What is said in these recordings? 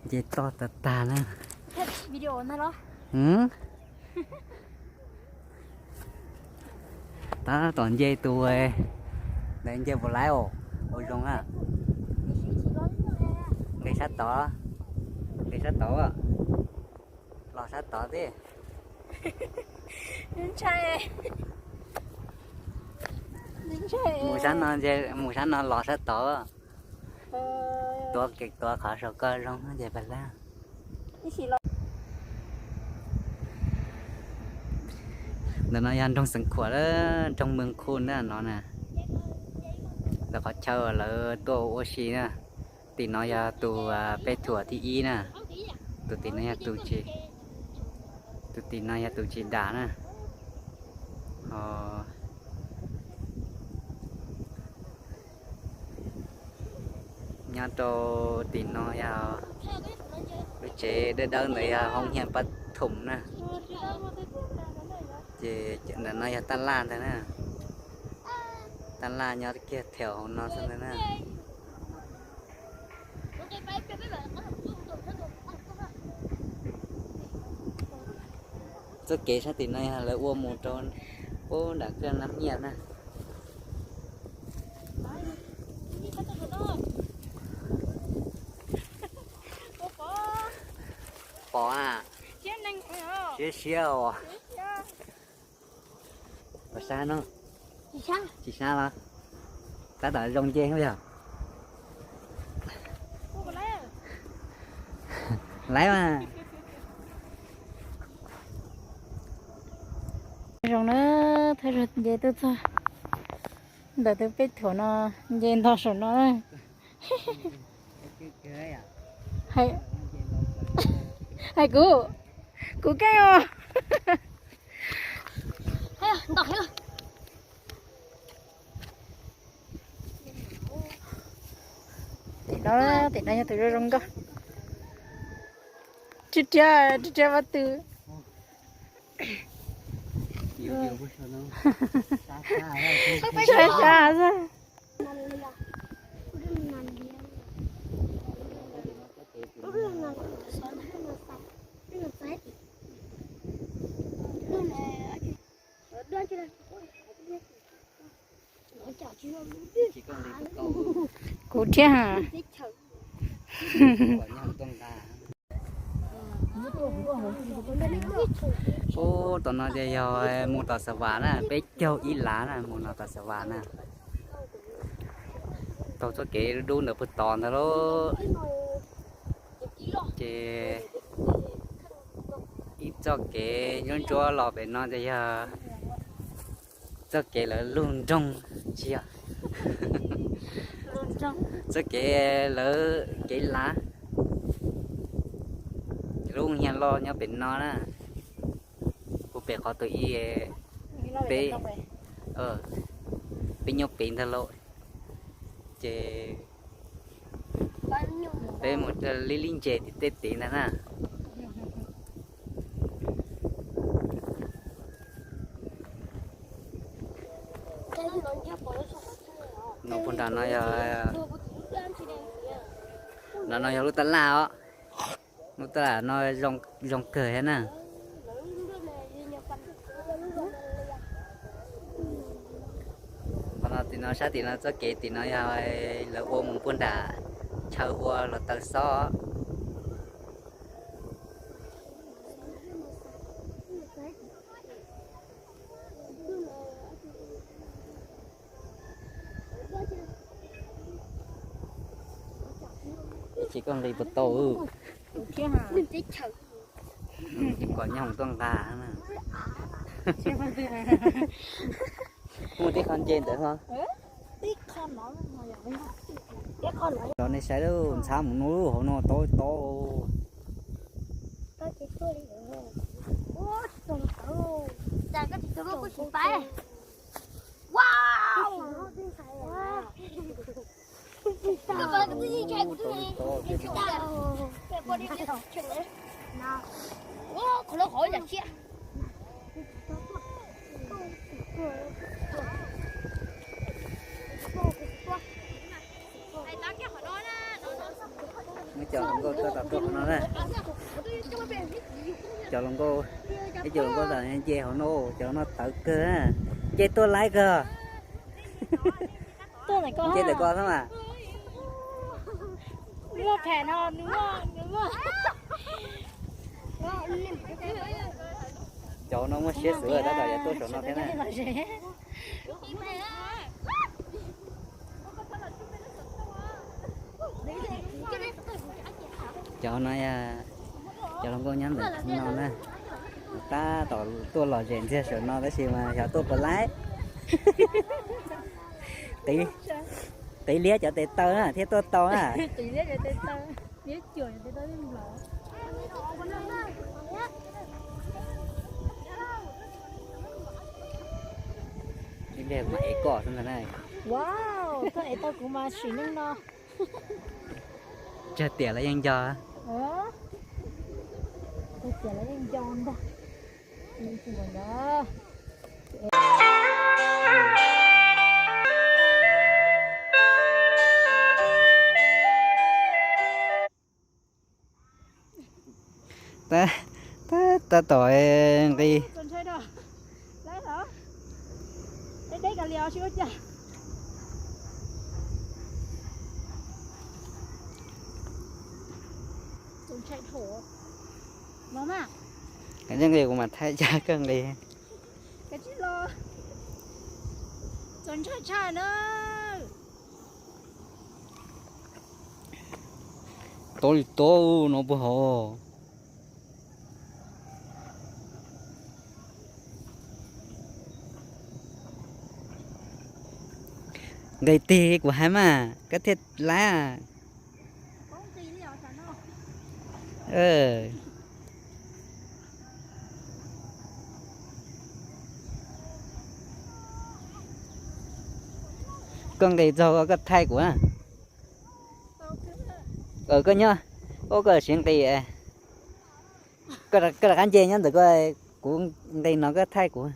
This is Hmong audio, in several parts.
Nce toj tag tag na. Tab tom nce tus, ntawd nce puas laiv os, ua zoo na. Nqis sab tod, nqis sab tod, los sab tod thiab. Mus sab no, mus sab no los sab tod. Tuav kev tuav qhov saum koj zoo ces pab lab. Ntawm no yog nroog Xeev Khuam, nroog Mws Khu na no na. Lawv qhov chaw lawv tuaj ua si na. Tim no yog tus peb thuam thib ib na. Tus tim no yog tus tsis, tus tim no yog tus tsis dam na. Nyob rau tim no yog lub tsev dawb dawb ntawd yog hoob hias pab thoom na. Ces ntawm no yog tab laj ntag na. Tab laj nyob kiag theem hauv no xwb ntag na. Txoj kev sab tim no yog lawv ua mus rau pem nram kawg Nab Nyiaj na. Pom a, siab siab os. Pom sab no, tsis sab los? Tab tom zoo nce yog. Laiv mas. Zoo na, thawj zaug nce tuaj txog ntawm tus peb thuam no, nce nto saum no. Hais kuv, kuv keej os. Tim no, tim no yog tus zoo zoo nkauj. Rhiab rhiab, rhiab rhiab pob tw. Sab sab xwb. Kuv thiab ha. Ub, tom no ces yog mus tom Xav Vam na, peb caug ib lav na, mus no tom Xav Vam na. Taug txoj kev dub ntawd puag tod ntag lauj. Ces ib txoj kev ntsuab ntsuab los pem no ces yog txoj kev lawv lug nroog, tsis yog, txoj kev lawv kev lav, lub hias loj nyob pem no na. Puag pem qhov tus ib, peb, peb nyob pem ntag lauj. Ces peb mus lib lib ntses tim tej tid ntag na. No puag nram no yog, nram no yog lub tab laj os. Lub tab laj no zoo kawg thiab na. Qhov no tim no sab tim no txoj kev tim no yog lawv ua mus puag nram chaw ua hluav taws xob. Tsis koj nqis puas tau. Kom nyob tuaj nqa na. Muaj tib qho nce ntawd ho. Los nej saib lub ntxhab mus no, hauv no tau tau. Nws Cov hluas nkauj tuaj tau tuaj hauv no na. Cov hluas nkauj, ib co hluas nkauj tam nce hauv no, cov no tawv kawg, nce tuaj laib kawg. Nce ntawm ko xwb mas. Cov no muaj siab xwb tab tom yuav tuaj saum no thiab na. Cov no, cov hluas nkauj nyob ntawm no na, tab tom tuaj lom zem ntxiag saum no tab sis mas xyov tuaj puas laib. Qiv liab cov tes taw na thiaj tuaj tau na. Ib pliag mas ev koj xwb ntag na. Koj ev tau kuv mas sim neej no. Tsawg tiam los yeej nco. Tsawg tiam los yeej nco ntag. Tab tom nqis. Nqis kuv mam thaij caj koj nqis. Tod li tod no puag hauv. Nqis tig kuv hais mas koj thiaj laib. Koj nqis txog koj thaij kuv. Koj nyob, ua koj siv nqis. Koj rov qab nce nyob ntawm ko, kuv nqis no koj thaij kuv.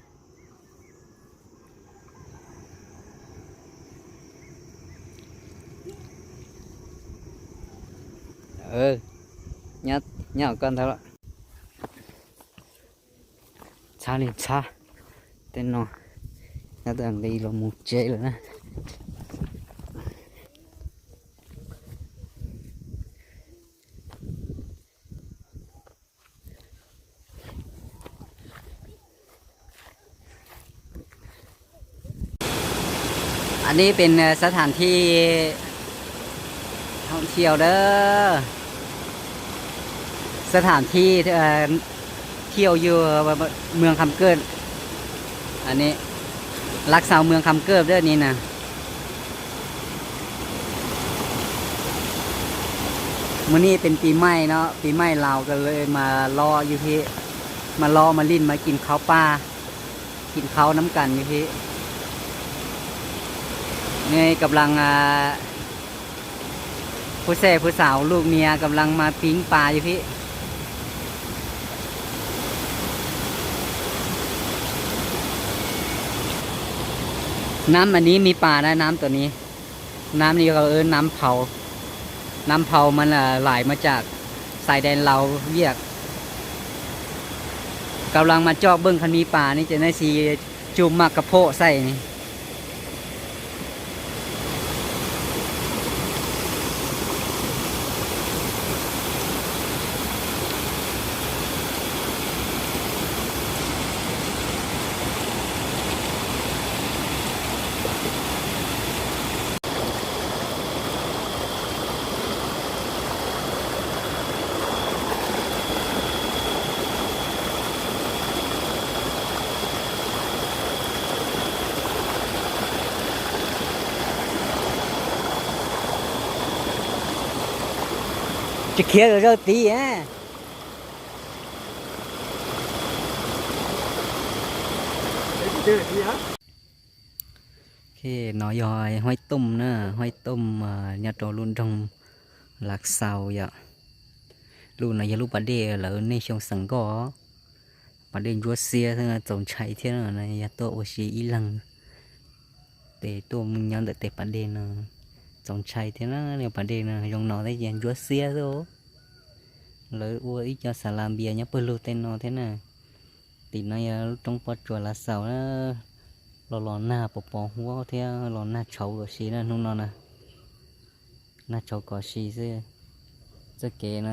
Nyob koj ntag. Txhob li txhob, tej no nyob tas nqis los mus tsev lawm na. Anv ni pes สถานที่ท่องเที่ยว เด้อ สถานที่เที่ยวอยู่เมืองคำเกิด อันนี้ หลักเสาเมืองคำเกิด เด้อ นี่นะ มื้อนี้เป็นปีใหม่เนาะ ปีใหม่ลาวก็เลยมาเลาะอยู่ที่ มาเลาะมาลิ้นมากินข้าวป่า กินข้าวน้ำกันอยู่ที่ นี่กำลังอ่า ผู้แส่ผู้สาวลูกเมียกำลังมาปิ้งปลาอยู่ที่ น้ำอันนี้มีปลานะ น้ำตัวนี้ น้ำนี้เขาเอิ้นน้ำเผา น้ำเผามันอ่ะไหลมาจากชายแดนลาวเวียด กำลังมาจอบเบิ่งคันมีปลานี่จะได้สิจุ่มหมากกะโพดใส่นี่ Tsis khiav zawj tid. No yog huaib tooj na, huaib tooj nyob rau lub nroog Lav Xaus yom. Lub no yog lub pas dej lawv neej xyoo xeem nkoj, pas dej ntsuab xiab txaus ntshai thiab, yog tuaj ua si ib leeg ces tuaj nyob ntawm tej pas dej no. Txaus ntshai thiab na, niag pas dej no zoo no thiab ces ntsuab xiab xwb. Lawv ua ib co xas las npias nyob pawg lug tej no thiab na. Tim no yog lub roob pob tsuas Lav Xaus na. Los los nag pos pos huab thiab los nag tshauv kom si na hnub no na. Nag tshauv kom si xwb. Txoj kev no,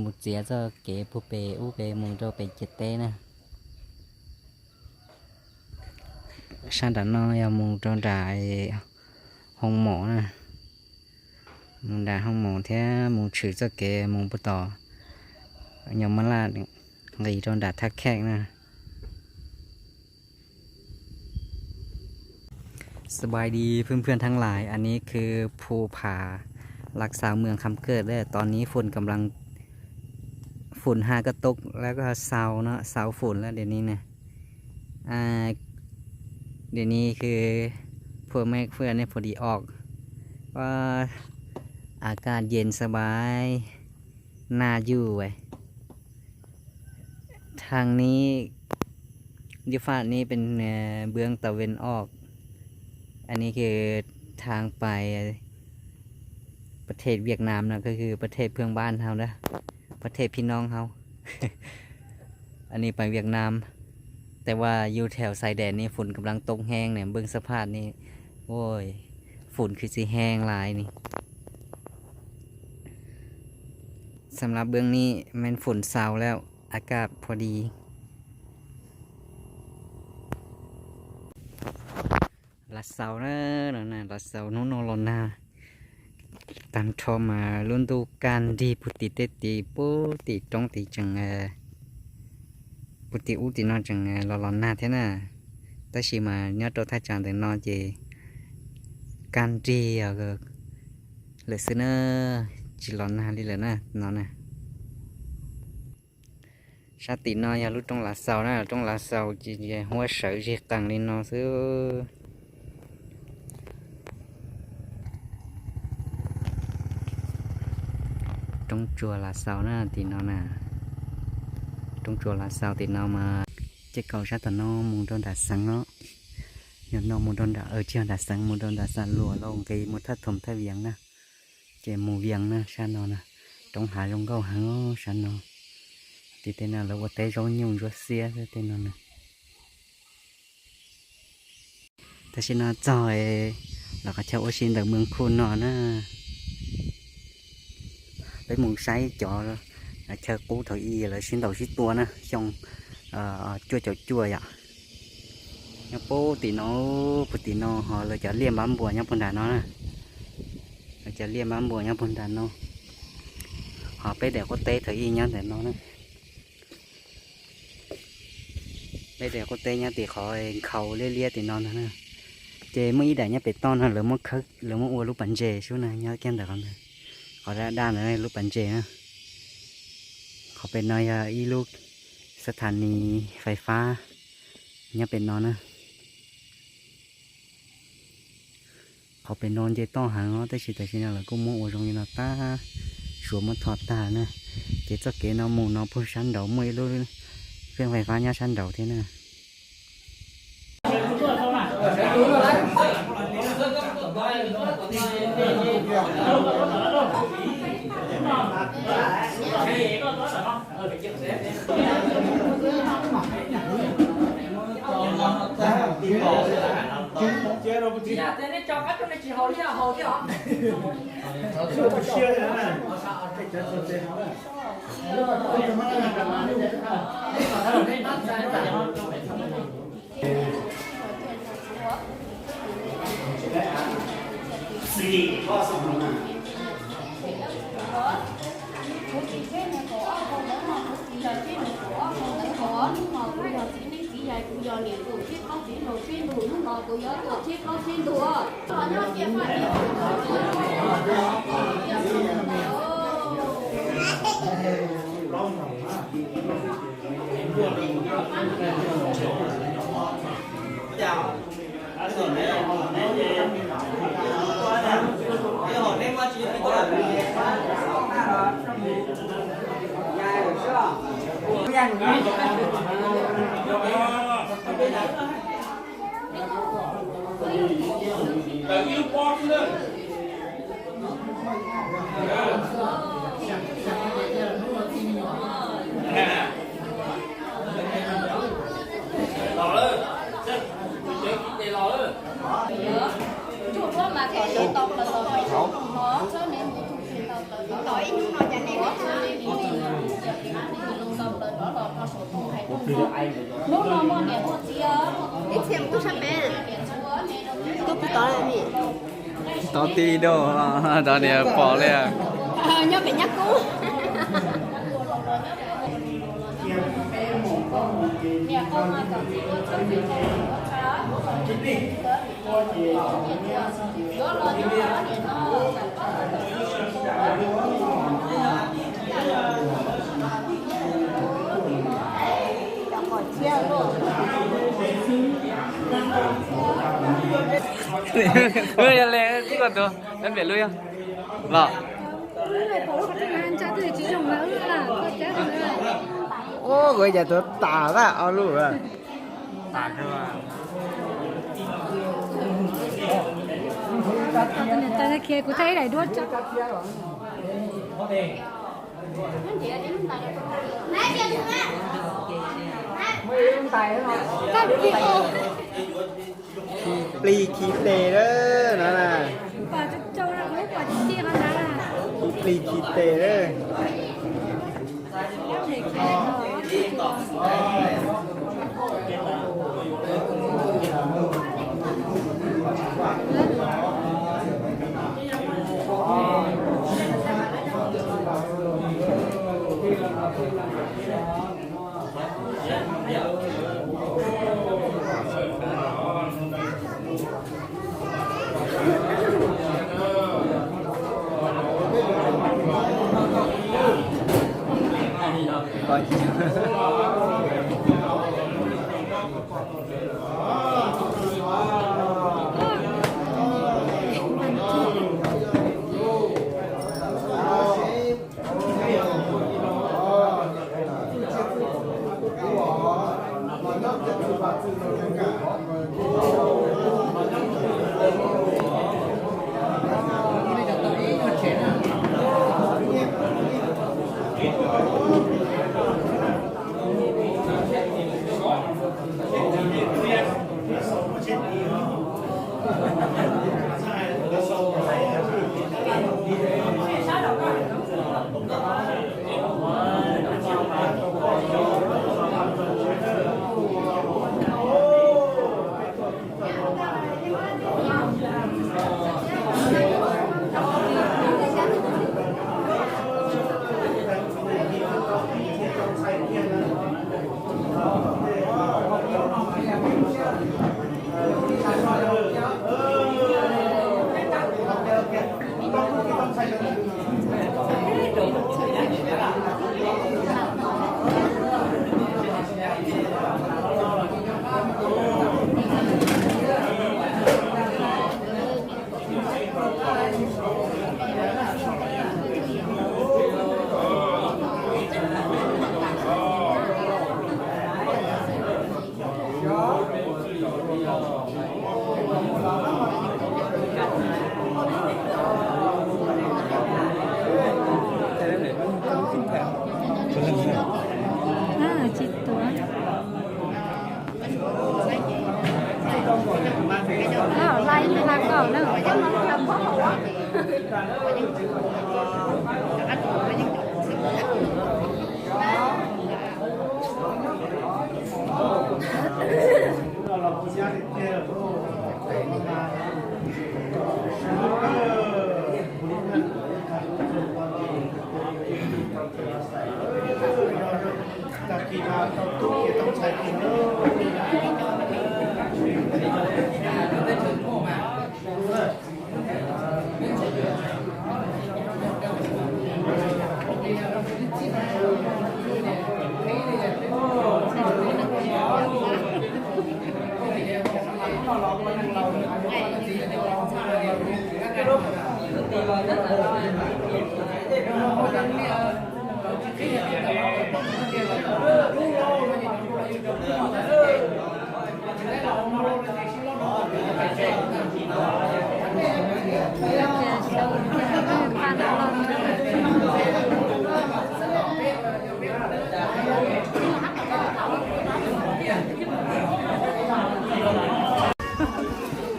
mus txiav txoj kev puag pem ub pem mus rau pem ciam teb na. Sab nram no yog mus rau nram Hoo Mom na. Mus nram Hoo Mom thiab mus tshwm txoj kev mus puag tom Nyos Mab Laj nqis rau nram Thaj Kheej na. สบายดีเพื่อนๆทั้งหลาย อันนี้คือภูผาลักซาวเมืองคำเกิดเด้อ ตอนนี้ฝนกำลัง ฝนฮาก็ตกแล้วก็เซาเนาะ เซาฝนแล้วเดี๋ยวนี้นะ อ่า เดี๋ยวนี้คือพวกแม่เพื่อนเนี่ยพอดีออก ว่าอากาศเย็นสบาย น่าอยู่เว้ย ทางนี้ อยู่ฝั่งนี้เป็น เอ่อ เบื้องตะวันออก อันนี้คือทางไปประเทศเวียดนามนะ ก็คือประเทศเพื่อนบ้านเรานะ ประเทศพี่น้องเรา อันนี้ไปเวียดนาม แต่ว่าอยู่แถวชายแดนนี่ฝนกำลังตกแฮงเนี่ย เบิ่งสภาพนี่ โอ้ย ฝนคือสิแฮงหลายนี่ สำหรับเบื้องนี้แม่นฝนเซาแล้ว อากาศพอดี Lav Xaus na, Lav Xaus hnub no los nag tag nrho mas lub ntuj kaj nrig puag tim tej tim puag tim roob tim tseem puag tim ub tim no tseem los los nag thiab na. Tab sis mas nyob rau thaj tsam ntawm no ces kaj nrig lawm xwb na, tsis los nag li lawm na no na. Sab tim no yog lub roob Lav Xaus na, roob Lav Xaus ces huab sawv zeg qees li no xwb. Roob tsuas Lav Xaus na tim no na, roob tsuas Lav Xaus tim no mas ces kaum sab tom no mus rau nram Xeev no, yog no mus rau nram, tsis yog nram Xeev, mus rau nram Xam Luas Lauj Nqis mus Thaj Thoom Thaj Vias na, ces mus Vias na sab no na, roob hav zoo nkauj heev sab no. Tim tej no lawv ua teb zaub nyuj ntsuab xiab tej no na. Tam sim no txog lawv qhov chaw ua si ntawm Mws Khu no na. Peb mus saib cov chaw qub thaum ub lawv sib ntaus sib tua na, xyoo cuaj caum cuaj yom. Nyob puag tim no, puag tim no ho lawv cov liaj npab npuas nyob puag nram no na. Lawv cov liaj npab npuas nyob puag nram no. Ho peb daim quav teb thaum ub nyob ntawm no na. Peb daim quav teb nyob tim qhov nkhaus liab liab tim no ntag na. Ces muaj ib daim nyob pem toj no lawv muab khawb, lawv muab ua lub pas ntses sub na, nyob kiag ntawm qhov ntawd. Qhov daj daj ntawd lub pas ntses na. Qhov pem no yog ib lub xab tha nis fais fab nyob pem no na. Qhov pem no nce toj heev os, tab sis tam sim no lawv kuj muab ua zoo li no tag, suav muab tho tag na. Ces txoj kev no mus no puag sab nraud muaj ib lub feej fais fab nyob sab nraud thiab na. Hnub no muaj niam muaj txiv os. Ib txhia mus tub sab peb, tub puv tod li. Tod tib dua, tod niam pom li. Nyob pem nyab kub. Yog le tib ko tuag, neb npiam lub yog los. Ua kuv cas tuag tas lawm ob lub. Kuv thaij ib daim duab tso. Khi plig khi tes lawm no na. Khi plig khi tes lawm. Tsis tuav. Laj, laj koj na.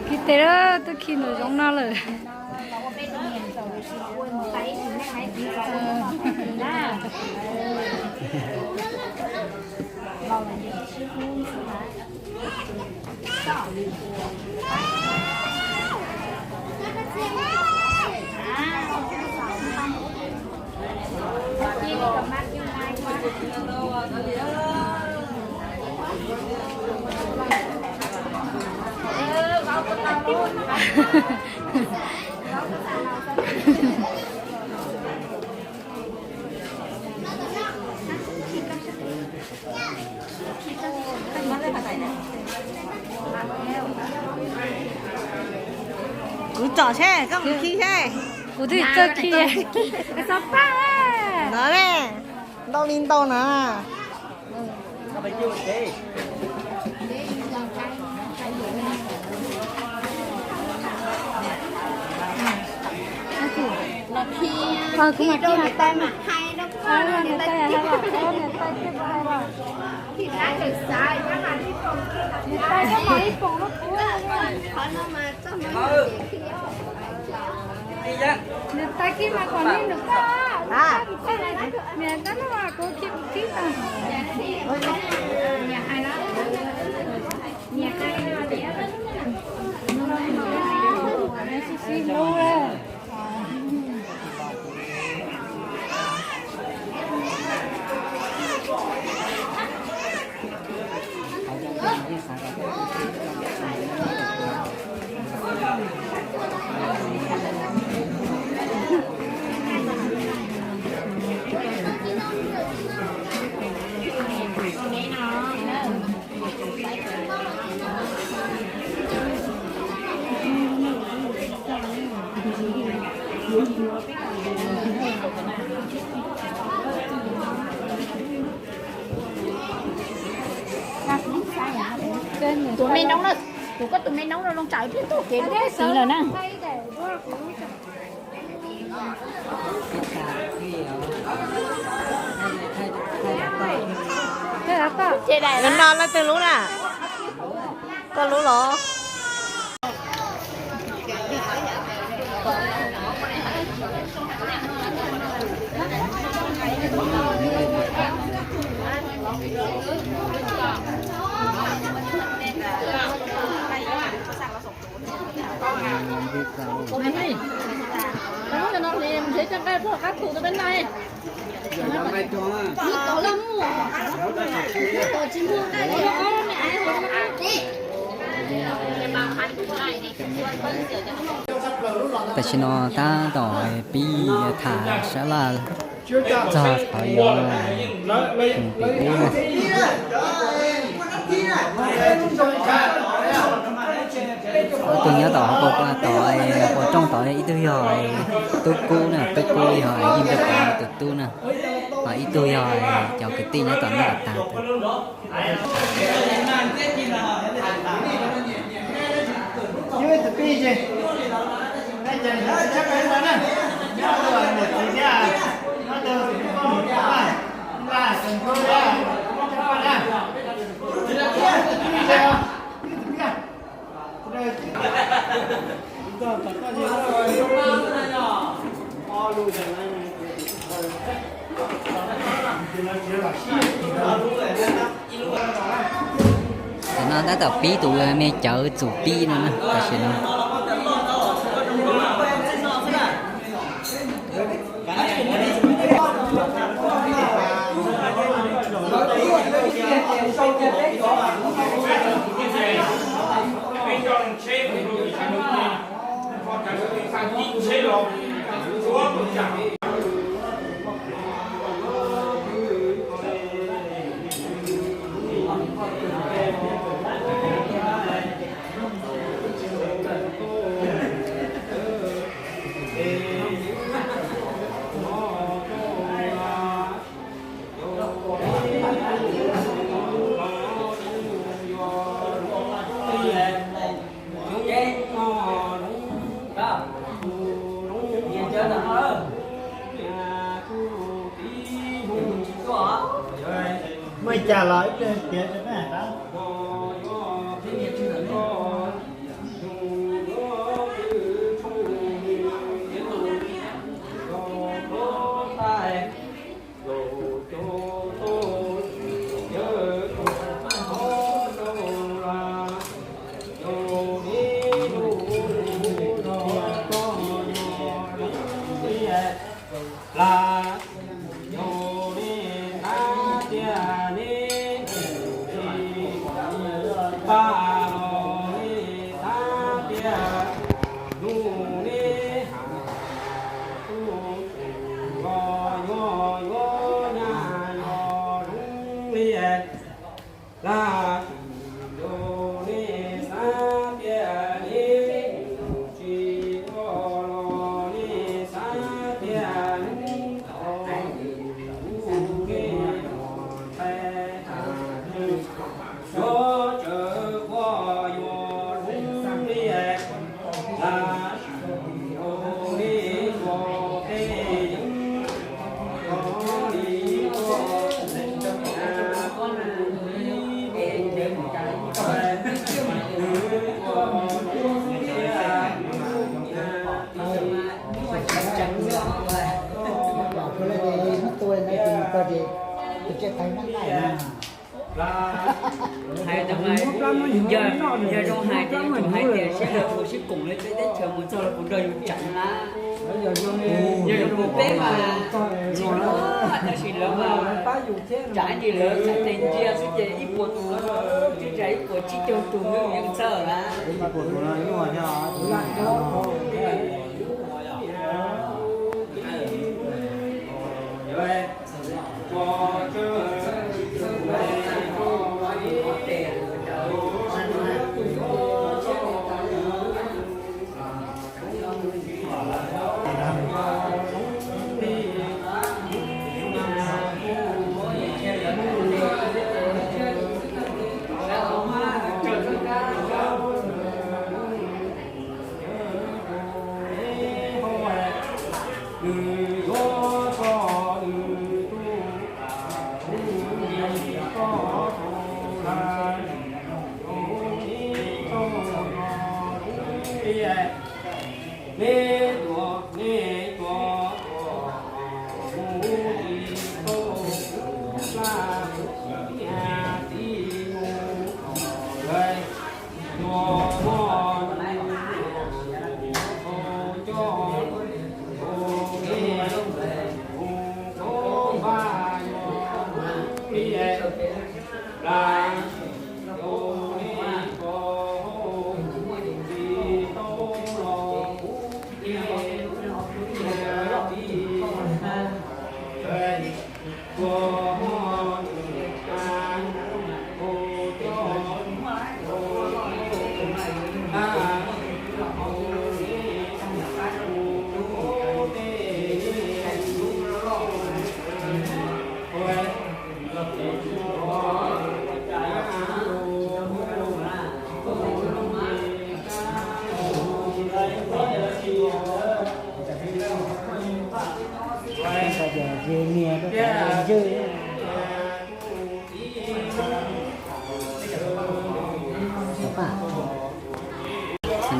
Khi tes lawm, twb khi nraum zoov no lawm. Kuv tsom seb koj mus khi seb. Kuv twb txawj khi. No ne, ntau li ntau na. Kuv mam khi hais tais mas, niam tais hais los, niam tais thiaj hais los. Niam tais koj mas ib poom no kuv. Niam tais khi mas kom li nws koj, niam tais no mas kuv khi kuv khi tau. Tus me noob na, tus koj tus me noob no zoo tsam ib pliag taug kev lub teb tid lawm na. Lub no leej twg lub na? Koj lub los? Tam sim no tab tom pib tham sab laj txog qhov yuav mus pem ub na. Ob tug nyob tom, tom quas rooj tod, ib tug yog Tub Kub na, Tub Kub yog Yeej Nraug Pov tus tub na, ho ib tug yog cov kwv tij nyob tom no tas. Tam no tab tom pib tus me cawv txum pib no na, tam sim no. Muaj ib cas los ib pliag piav rau peb hais rau. Hais tau mas, yog, yog zoo hais ces yus hais tias seb lawv puas sib koom lawv tej teb chaws mus txog lawv puas nrog yus tseev na. Yog yus mus peb mas tsis nrog, tab sis lawv mas tsam ces lawv xaiv tes ntsia xwb ces ib puas tus, tsis tsam ib puas tsib caug tus yeej txhawj na.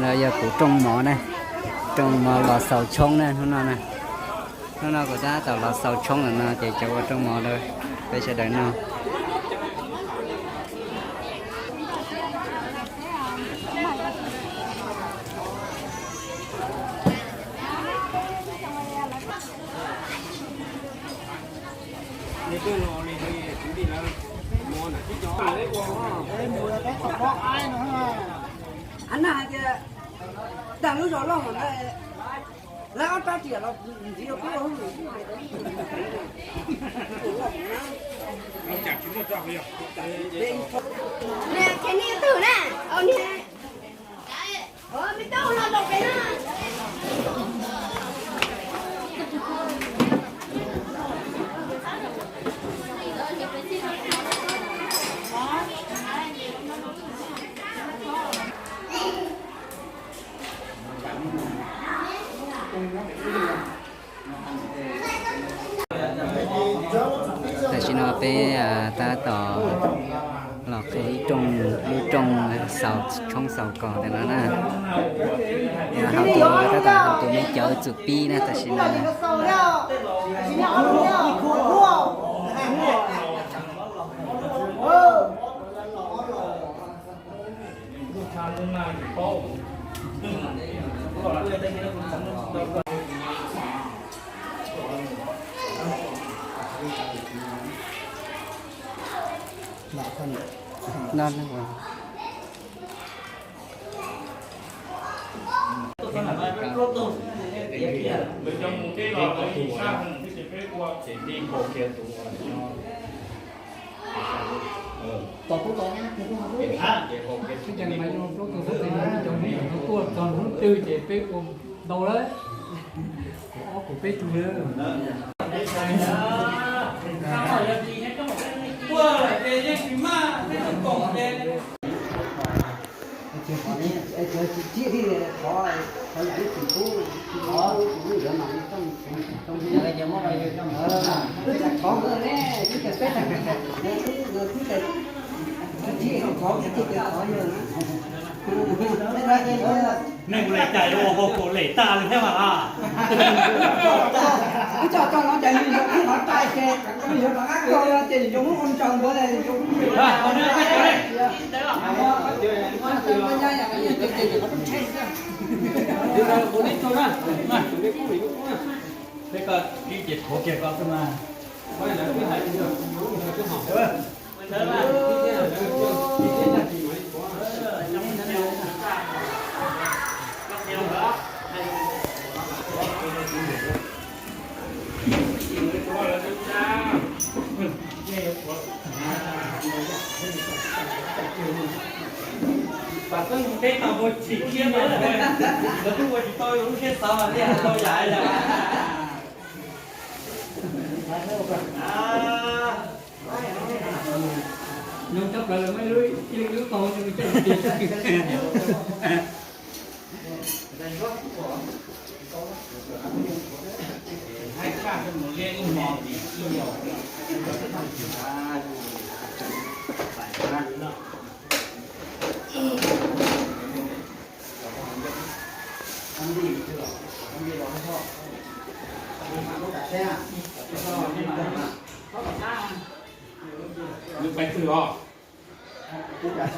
No yog kuv rooj mov na, rooj mov los xaus tshoob na hnub no na. Hnub no kuv tab tom los xaus tshoob lawm no ces cov ua rooj mov rau peb sawv daws noj. Ab, na hais tias tag lub zos loj mas lawv ob rab riam los ntxiv rau peb ua hauj lwm. Ces niag twg na, niag, me tub no los pem na. Tam sim no peb tab tom los qhia ib rooj, lub rooj xaus tshoob xaus kos ntawm no na. Haus tus, tab tom haus tus me cawv txum pib na tam sim no. Ces mas yuav plaub tug xab tes no cov me nyuam no tuaj txog hnub twg ces peb ua ntau lawm. Kaum ob kaum peb tug lawm. Cov tsis tsim thiaj li thov, thov yam ib txwm pub, pub tus lub ntawd mas li tooj, tooj li, thov nkawd ne, twb tias peb tag, nkawd twb tias tsis tsim, thov tsis tsim, thov yog na. Nej ua lem cas yuav ua hauv kaum lem tag li thiab mas a? Wb coj tau no ces nws yuav qhib qhov rais ces nws yuav rov qab koj ces nws yuav muab ua ntsaws nkaus. Peb koj ib ces tshuav kiag koj xwb mas. Pab koj mus teb tau ua tsim thiab mas, lawv twb ua tsis tau lub siab xav mas thiaj tau yam yam. Nyob cov plaws lawv muab ib leeg lub tau coj mus ti. Lub peb twg os? Tuaj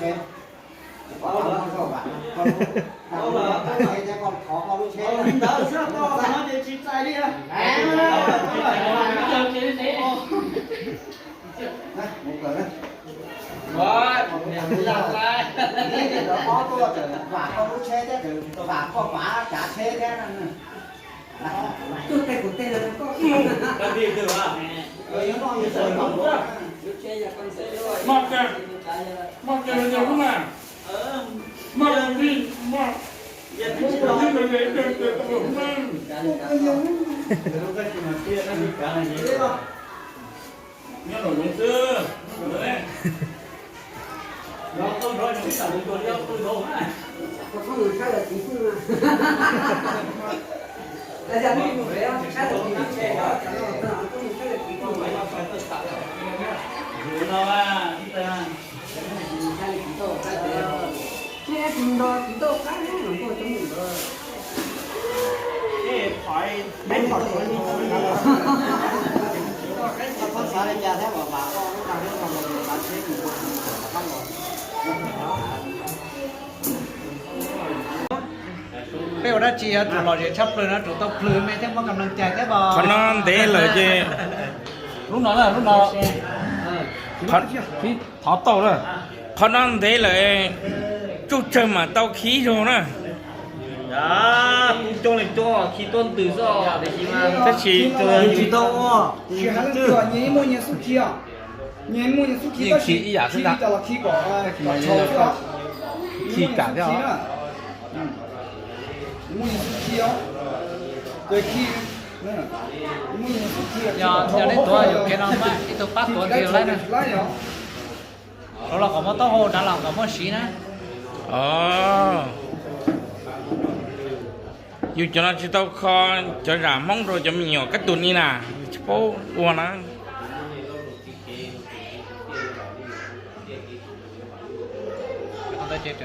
teg kuv teg koj. Maj, maj, maj, maj, maj, maj, maj, maj, nyob nram zoov xwb. Peb ua dab tsi yuav tsum lom zem tshaj plaws no, tsum tau plhws me thiab muab kam lees cais thiab os. Qhov no ntev lawm ces, lub no, lub no, thov tau na. Qhov no ntev lawm, tsuj tsawg mam tau khib zog na. Tub coob li coob khib tuab ntws xwb, tab sis tsis tau ua. Nyias muaj nyias xub khi, nyias muaj nyias xub khi, tab sis ib yam xwb ntag. Khi kam thiab os. Yog neb tuav yus kev no mas ib tug pab tuav ntxiv laib na. Rau los kom muaj taub hau, dav los kom muaj siv na. Yus cov no tsis tau kho cov zam Hmoob rau cov me nyuam kab tus ni na, tsis paub ua na. Hais tias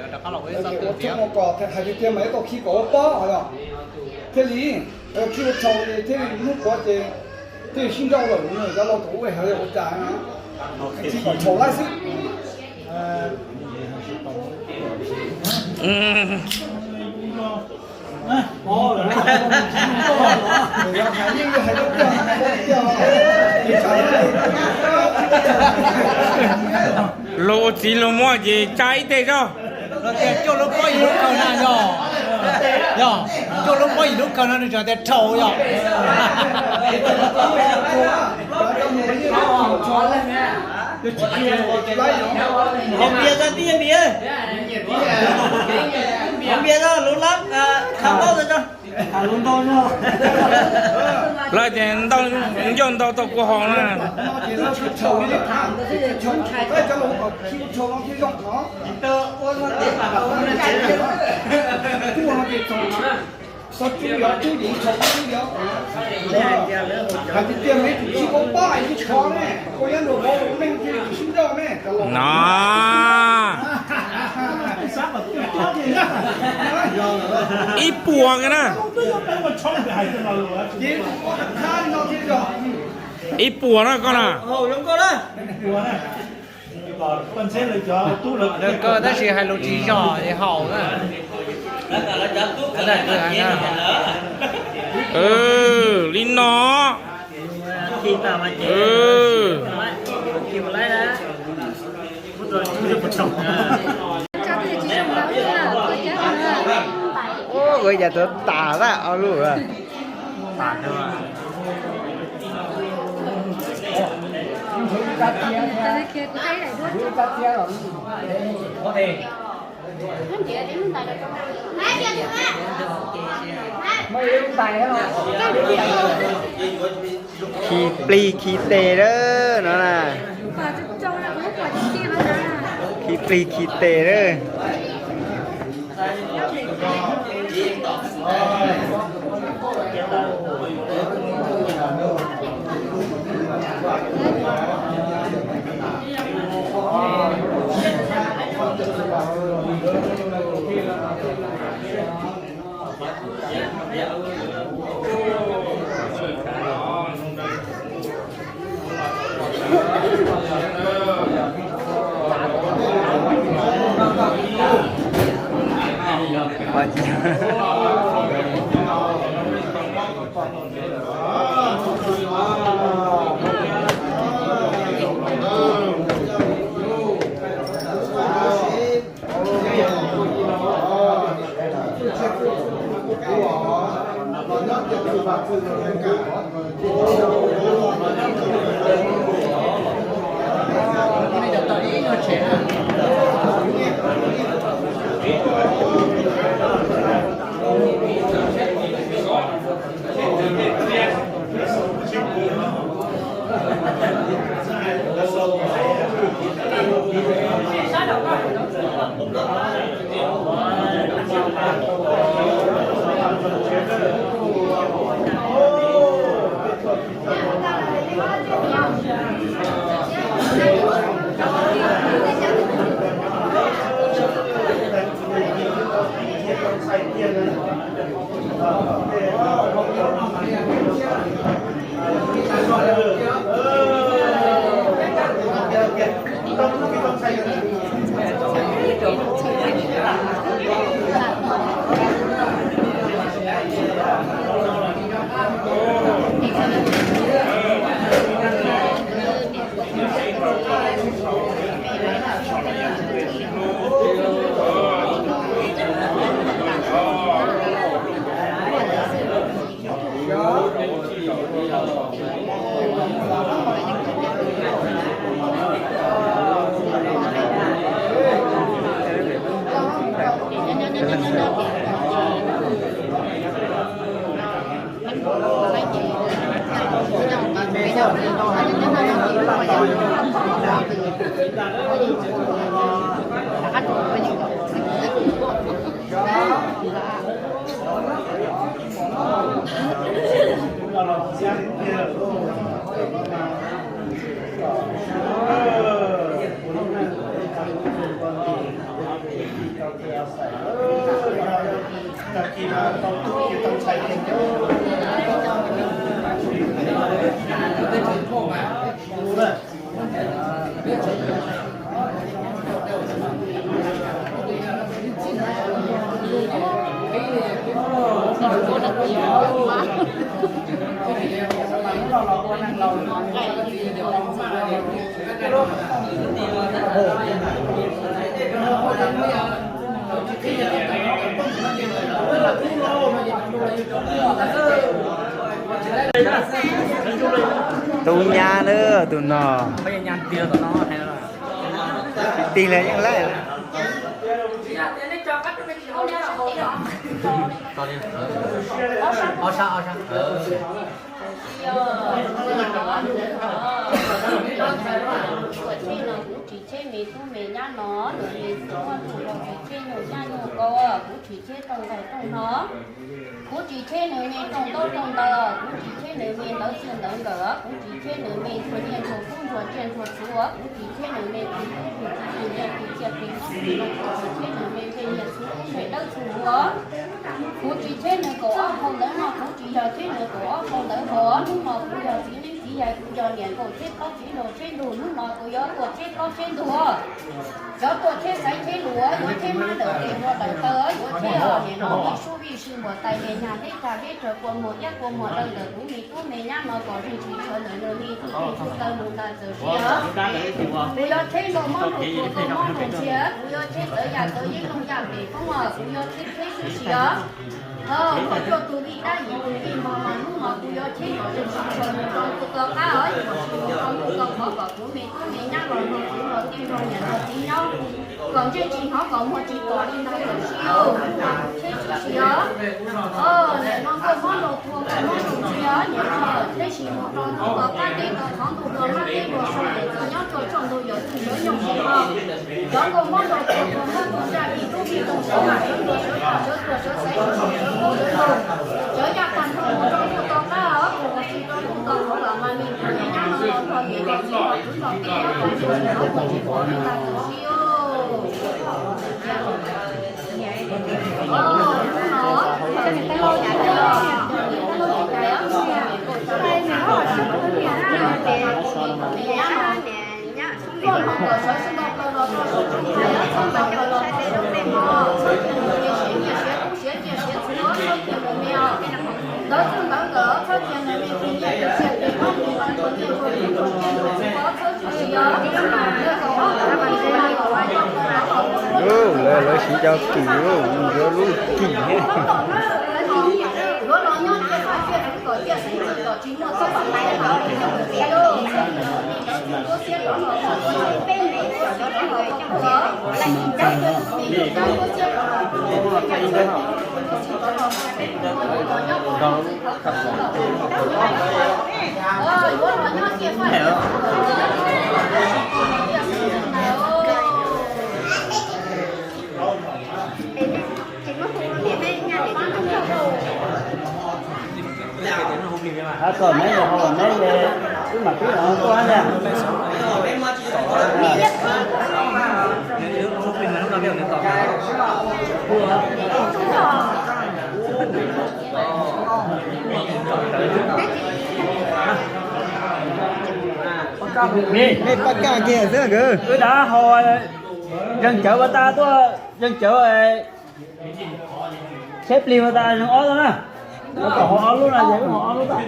tiag mas ib tau khi kom ua pob os, thiaj li tsis ua rhau, thiaj li hnub puav ces thiaj li sib nrauj lawm, cov laus thaum ub hais ua cas na, khi kom rhau laib xwb. Luag ua txiv luag muab ces tsa ib teg zog. Los tias coj lub pob yim lub khaws na yog, yog coj lub pob yim lub khaws no nws tseem tias rhau yog. Hov npias tau tib npias, hov npias tau lub lab kha paub tau tso. Lawv tias ncauj ntau tau kua haus na. No, ib puas kiag na. Ib puas na koj na. Lawv kawg tab sis hais lus tsis zog es haus na. Li no. Ua cas tuav tas dab o lus. Khi plig khi tes lawm no na. Khi plig khi tes lawm. Tus nyab na, tus no. Tig li yeej laij. Kuv tsis cheb me tub me nyab no, nws me txwv muaj tus los tsis cheb nyuj nyaj nyuj kau, kuv tsis cheb rooj nqaij rooj hno. Kuv tsis cheb nws me rooj ntaub rooj ntawv, kuv tsis cheb nws me ntawv txij ntawv nkawm, kuv tsis cheb nws me ntxhua nyiaj ntxhua kub ntxhua tsiaj ntxhua txhuv, kuv tsis cheb nws me tus kub tus txiv tus nyiaj tus txiaj tus kub tus nyiaj, kuv tsis cheb nws me npe nyiaj txhua kub npe dawb txhua huv. Kuv tsis cheb nws kaum ob hau ntawv no, kuv tsis yog cheb nws kaum ob hau ntawv hos. Hnub no kuv yog txiv neeb txiv yaig, kuv yog niam nkauj cheb plaub txiv nraug cheb ntug, hnub no kuv yuav tuaj cheb plaub cheb ntug. Cov tuaj cheb xaiv cheb lus, yuav cheb mab daws tes ua daws taw, yuav cheb nim no vij sub vij sw npuas tais me nyag deb tag deb tsawg kua muag iab kua muag daw ntawm kuv me tub me nyab no kom zeeg tsis tshawv ntawm nws me txuj tug txuj taw nus ntas txawm siav. Kuv yuav cheb nrog mob nrog tuag nrog mob nrog ntxhias, kuv yuav cheb txawv yaj txawv yeeb nrog yaj pem koob, kuv yuav cheb cheb sib siav. Muaj cuaj tus vij dab yim tus vij mog mas hnub no kuv yuav cheb kom zeeg tsis tshawv mus rau ntuj tau qab, yuav tsis mus rau ntuj tau qhov, kom kuv me tub me nyab los nrog kuv nrog tij nrog niam nrog txiv nyob, kom ntsej tsis hnov kom muag tsis pom li ntawd lawm sib. Cheb sib siav. Nim no nkauj mob nrog tuag nkauj mob nrog ntxhias, nim no cheb tsis mus rau ntuj tau qab, teb tau qhov ntuj tau qab, teb tau sau, niam txiv nyob txhua txhua ntu yuav txwj sawv nyob tsis tau. Cov nkauj mob nrog tuag tuag mob tuag ntsaj, ib tug vij tus sawv mas sawv ntuag sawv paj sawv tuag sawv xaiv sawv ntuag sawv ntuag. Cov yaj tag nrho mus rau ntuj tau qab, mus rau ntuj tau qhov los mas me tub me nyab no los nrog niam nrog txiv nrog kwv nrog tij nyob kom tsis hnov muag tsis pom li ntawd lawm sib. Lawv siv cov kim, yuav lub kim. Hab kom neb yog hau neb le, wb mam pib los tuaj hab na. Mej paj kaj kiag xwb nkawd. Wb dab hau zeeg cawv ua tas tuaj, zeeg cawv tsheb plig ua tas zeeg ob tau na. Kom hau ob lub no ces wb hau ob lub tau.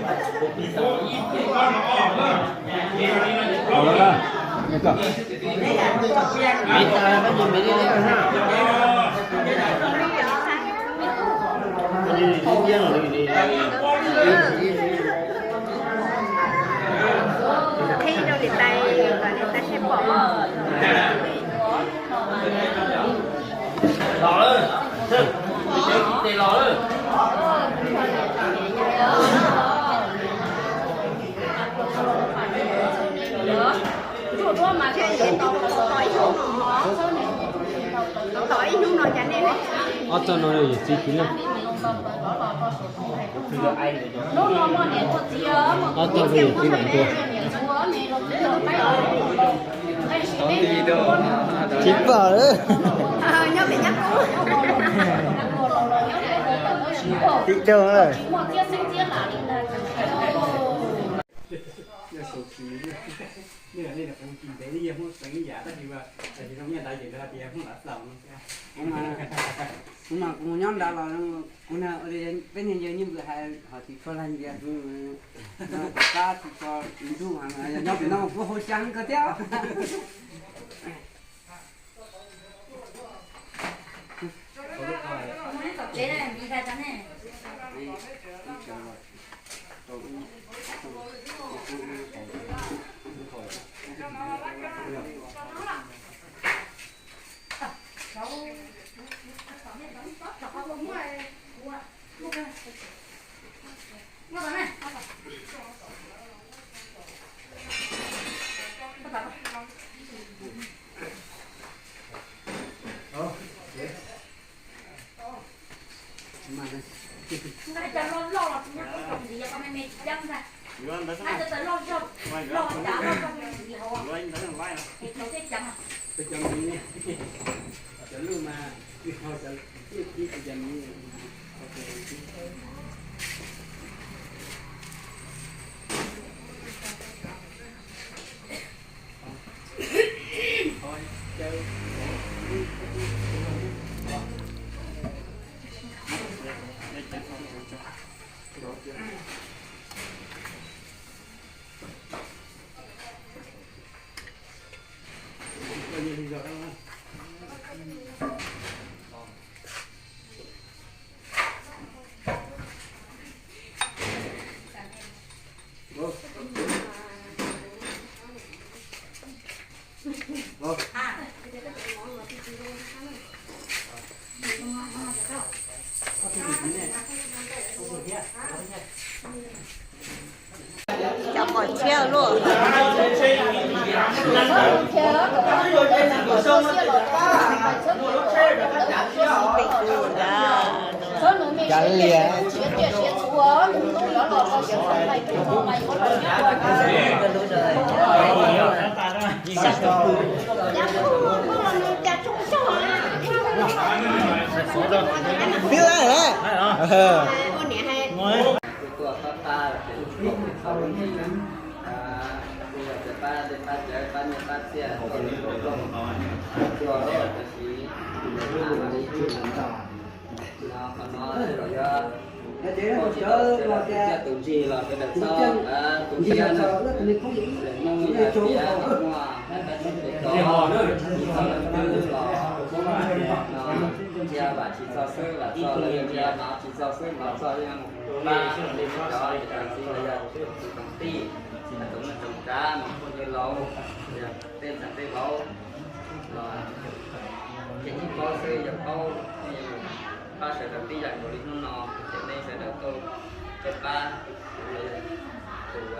Qhib rau niam tais, kom niam tais thiaj pom. Los lawm, tes los lawm. Tos ib hnub no cas nej, ob txoj no yog txiv kwv na. Tsis pom lawm. Tim rau lawm. Kuv mas kuv nyob nrad los kuv na, peb niag yawg nyuj vwm hais hom tsis tshua lag ntias, kuv qab tsis tshua ntsuj heev, nyob pem no kuv haus xya heev kawg thiab. Cov pom tshiab luaj. Cov liam. Twb lawm. Tuaj pab pab ces kuv yog tias pab dej pab cawv pab nyiaj pab txiaj tuaj tuaj tuaj tuaj, tab sis no qhov no los yog tus tsiaj tus ntsig los sawv daws txhob, tus tsiaj no lawm hnub yog tias muaj tab tab txhob tus tod txhob lawm twb los no, ntsia vam tsis txog xwb vam txog los yog ntsia mov tsis txog xwb mov txog, yeej pab cov txiv los yog tus tij, tus neej tsoom tsav mus phooj ywg laus, tej ntxhais tej vauv los ces yeej paub xwb yog paub, pab sawv daws tib yam nkaus li hnub no ces nej sawv daws tuaj pab tus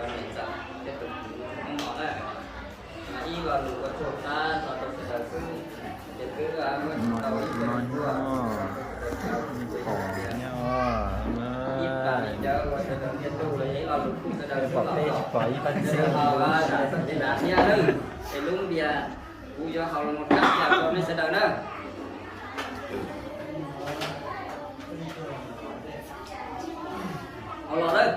niam ntxawm thiab tus kwv hnub no na. Mas ib lo lus ua tsaug qab tso rau sawv daws xwb, ces twb muaj tsis tau ib co tuaj, ib pab li cawv ua sawv daws ntiag tug los yog ib lo lus pub sawv daws xwb los, sawv daws ho zam txim thiab na, es lub npias kuv yuav haus los mus rab cia rau nej sawv daws na. Haus los lawm.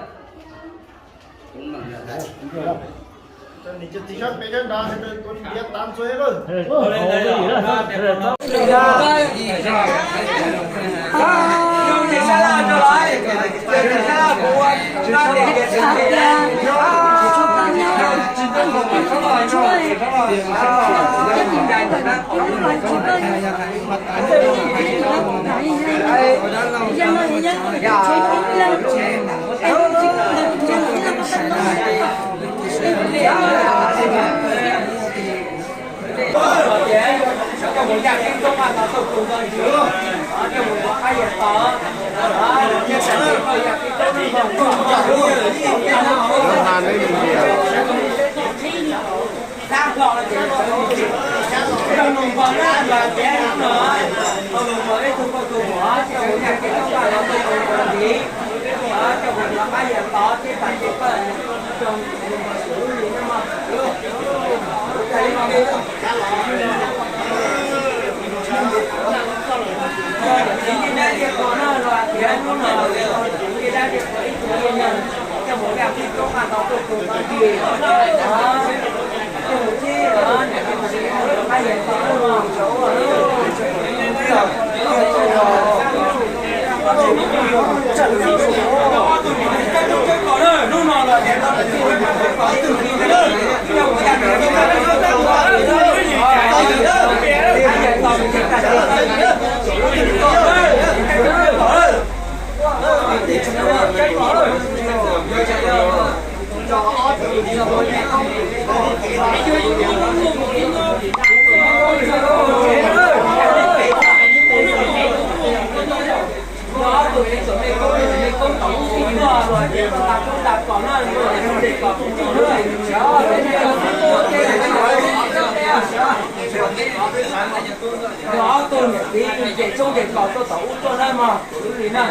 Ob tug niam txiv ces tshoob ces kos tuaj tom ub tuaj na mog. Tus li na,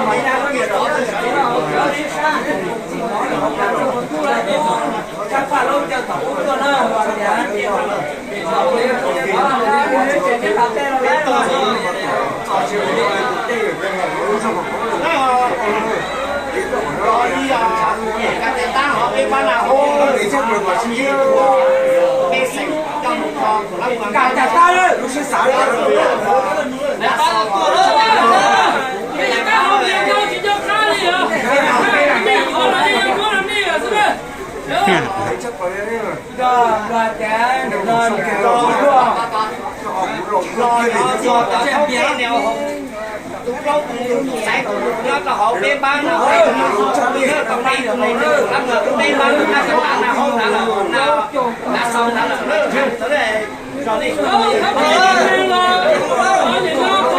mas nyab lub niam txiv sab paj laub coj tom ub tuaj na. Tus plaub tus nus xaiv tus nus nyob rau hauv peb npab no, tus nus nyob rau peb tus nus nyob rau peb npab no, nyob rau peb npab no, nyob rau peb npab no,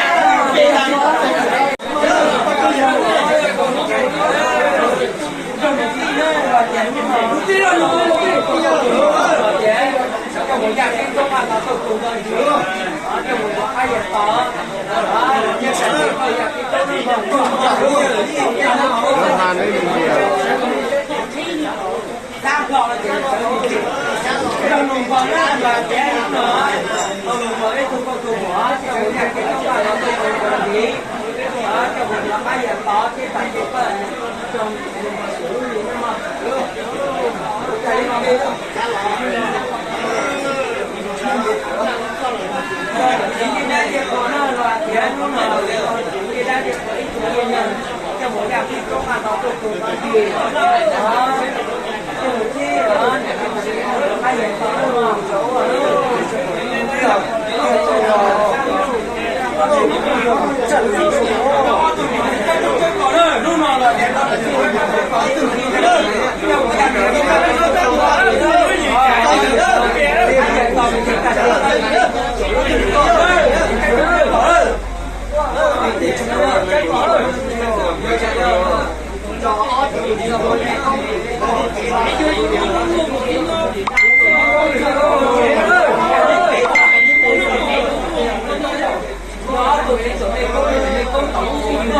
nyob rau peb npab no, nyob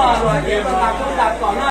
rau peb npab no.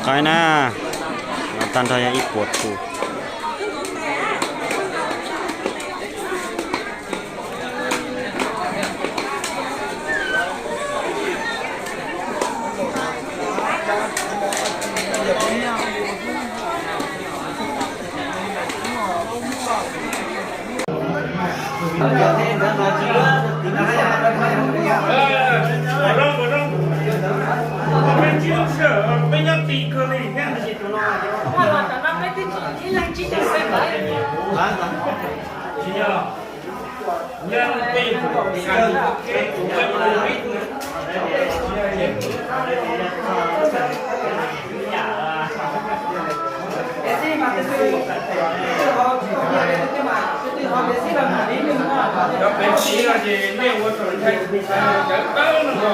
Qaib na, no tag nrho yog ib puas tus. Cov pem tsis no ces nej ua tau nthaij cawv tawb no.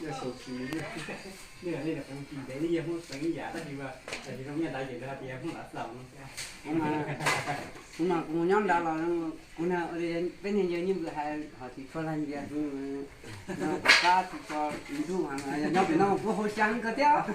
Yog xaus tsis, nej nej qeeb tsis ntev nej yog Hmoob xeem ib yam tab sis mas tam sim no nyiaj ntawd ces lawv hais tias Hmoob lav xaus no. Kuv mas kuv nyob nrad los kuv na, peb niag yawg Nyiaj Vwm hais ho tsis tshua lag npias, kuv qab tsis tshua ntsuj, nyob pem no kuv haus xyaav kawg thiab.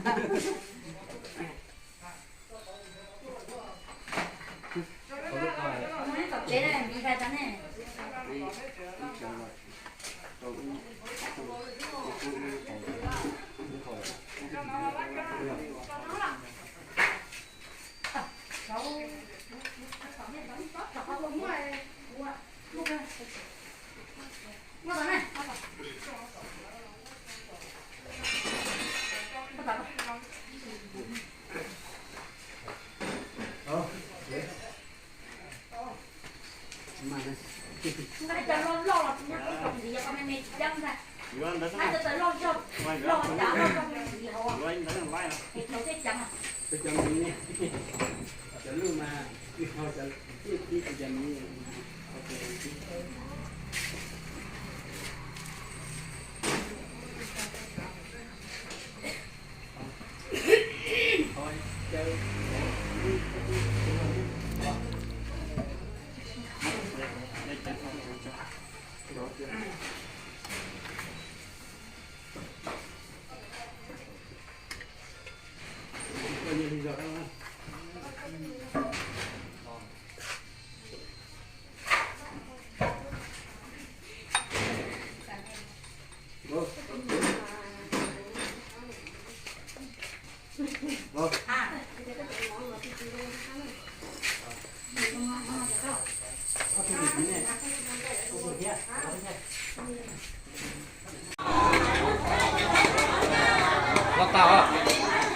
Los tau.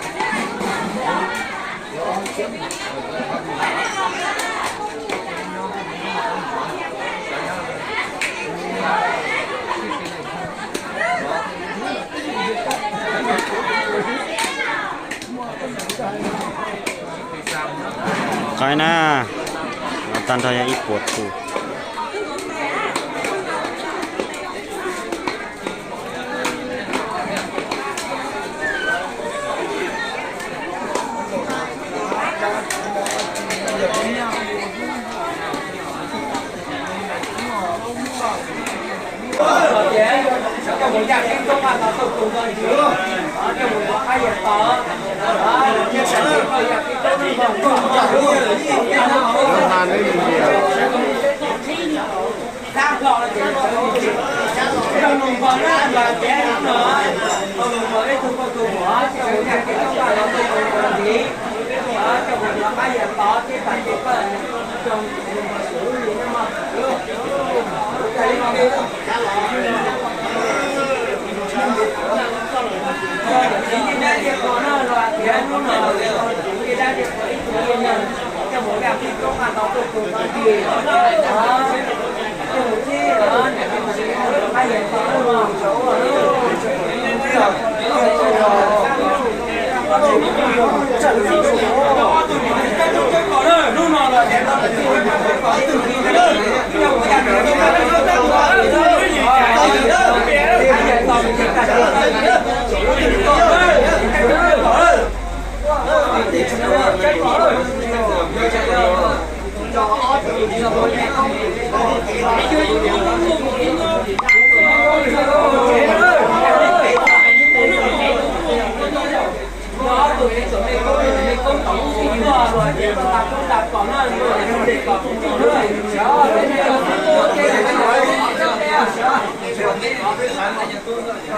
Qaib na, tag nrho yog ib puas tus.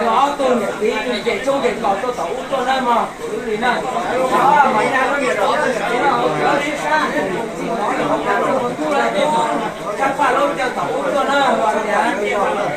Ob tug niam txiv ces tshoob ces kos tuaj tom ub tuaj na mog, kuv li na. Mas yog lub niam txiv no, tshaj paj lub coj tom ub tuaj na, hais tias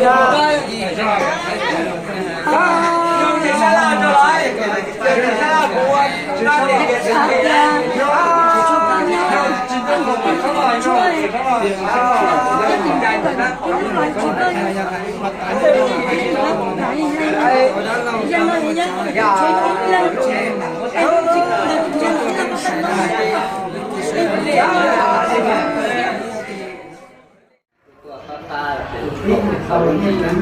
Tuaj pab pab ces tau lub ntsej,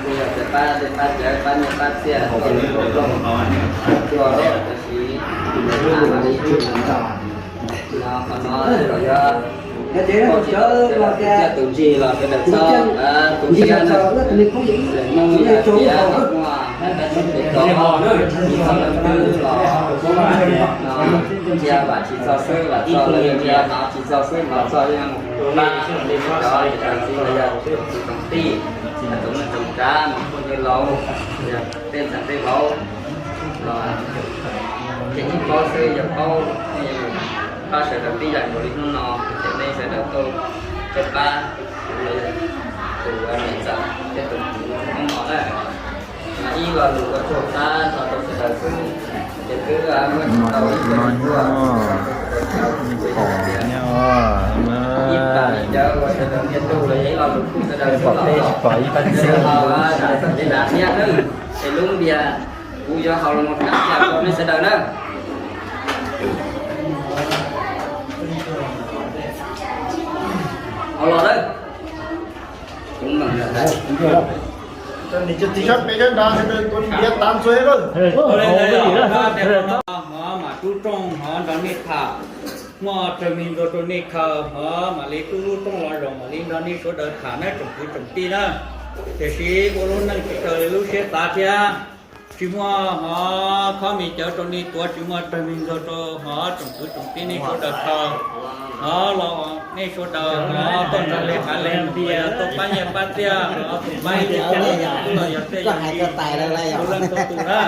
kuj yog tias pab dej pab cawv pab nyiaj pab txiaj tau lub ntsej tuaj, tab sis no qhov no los yog tus tsiaj tus ntsig los sawv daws txhob tu siab na. Hnub no tias muaj peb tug tub rog tsis txog leej twg los no, ntsia vam tsis txog xwb vam txog lawm, ntsia hnov tsis txog xwb hnov txog, yeej pab li cov niam txiv los yog tsoom tij, tsoom neej tsoom tsav, phooj ywg laus, yog tej ntxhais tej vauv los ces yeej paub xwb, yog paub pab sawv daws tib yam nkaus li hnub no, ces nej sawv daws tuaj pab tus niam ntxawm thiab tus tub rog no na. Ib lo lus ua tsaug qab no rau sawv daws xwb, ces twb muaj tsis tau ib co nyob, ib pab li cawv uas sawv daws ntiag tug los yog ib lo lus kuj sawv daws xwb los, sawv daws ho zam txim thiab nawb. Es lub npias kuv yuav haus los mus qhia rau nej sawv daws na. Haus los lawm. Sab pem sab nrad sawv daws tuav npias tas ntxuav lawm. Hmov mam rub rooj hmov nrog nej tham, muaj raws li ntxuag rau nej khaws hmov mam li rub lub rooj los zaum mam li nrog nej sawv daws tham nawb tsoom kwv tsoom tij na. Tiam sis ua lub neej tsis raws li lub siab xav thiab, tsis muaj hmov khob me cawv rau nej tuav, tsis muaj raws li ntxuag rau hmov tsoom kwv tsoom tij nej sawv daws khaws hmov los nej sawv daws hmov tuaj nrog li qav li npias tuaj pab nyiaj pab txiaj, hmov tus pab ib tug los yog tej yam li tus leej txhua tus na.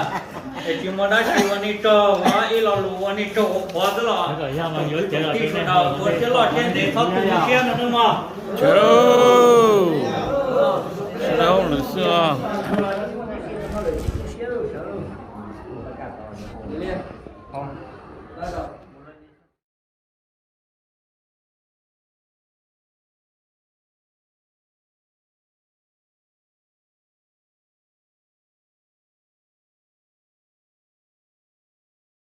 Es tsis muaj dab tsi ua nej tsaug, hmov ib lo lus ua nej tsaug ua qhuav xwb los tsoom kwv tsoom tij sawv daws ua siab loj siab ntev txhob tu siab no nawb mog. Sawv daws hauj lwm xwb os.